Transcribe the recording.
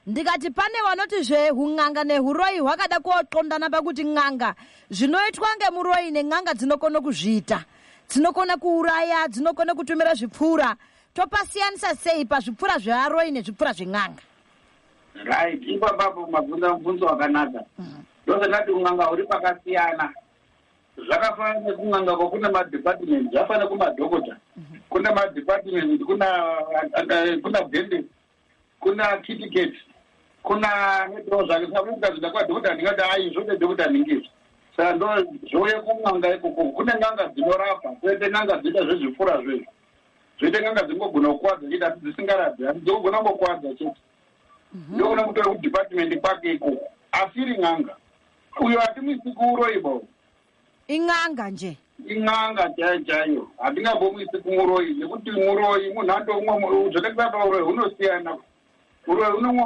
Ndikati pane vanoti zveun'anga nehuroyi hwakada kuoqondana pakuti n'anga zvinoitwa ngemuroyi nen'anga dzinokona kuzviita, dzinokona kuuraya, dzinokona kutumira zvipfura. Topasiyanisa sei pazvipfura zvevaroyi nezvipfura zven'anga? Right, ipapapo mabvunza mubvunzo wakanaka. Ndozvandati un'anga huri pakasiyana. Zvakafanana nekun'anga kwakune madepartment, zvafanana kumadhokota, kune madepartment, kuna dentist, kuna kitiket, kuna nedo zvake. Saka ukazvida kwadhokota, ndingati ai zvode dhokota ningizvi. Saka ndo zvouye kun'anga ikoko. Kune n'anga dzinorapa, kwete n'anga dzinoita zvezvipfura zvezvo. Zvoite n'anga dzingogona kukwadza chete, asi dzisingarapi, asi dzogona kungokwadza chete. Ndogona kutora kudepartment kwake ikoko, asiri n'anga uyo hatimuisi kuuroyi bo. In'anga nje. In'anga chaiyo chaiyo, hatingambomuisi kumuroyi, nekuti muroyi munhu ando umwe. Zvatakisapa, uroyi hunosiyana, uroyi unomwe.